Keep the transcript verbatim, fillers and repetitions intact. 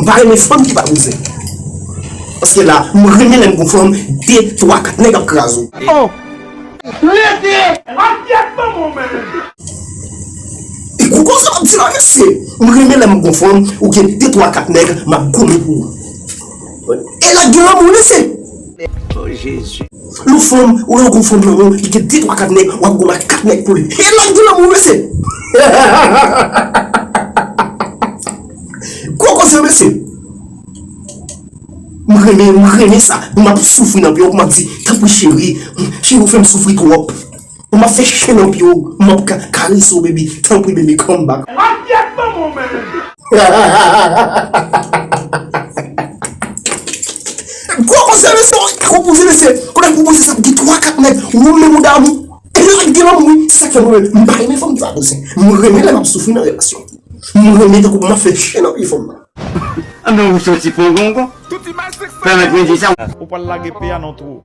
M pa renmen fanm ki pa bouzen. Paske la, m renmen lè m gon fanm, de, twa, kat nèg ap kraze w. Oh! Lete! Asyèt manman w, men! E gwo koze m ap di la, mesye. M renmen lè m gon fanm, ou gen de, twa, kat nèg, m ap goumen pou ou. E la gen lanmou, mesye. Oh, Jezi. Lè w fanm, ou lè w gon fanm nan men w, li gen de, twa, kat nèg, w ap goumen ak kat nèg pou li. E la gen lanmou, mesye. Gwo koze, mesye. M renmen, m renmen sa. M ap soufri nan pye w, m ap di, tanpri cheri, cheri, ou fè m soufri twòp. M ap fè chen nan pye w, m ap ka, karese w, baby. Tanpri, baby, come back. Asyèt manman w, men! Gwo koze, mesye, gwo koze, mesye. Kote gwo koze sa, gen twa, kat nèg, ou menm ou damou. E la gen lanmou, wi. Se sa k fè mwen, m pa renmen fanm ki pa bouzen. M renmen lè m ap soufri nan relasyon. M renmen tankou pou m ap fè chen nan pye fanm nan. Anben ou soti pongongon. Pèmèt mwen di sa. Ou pral lage pye a nan twou.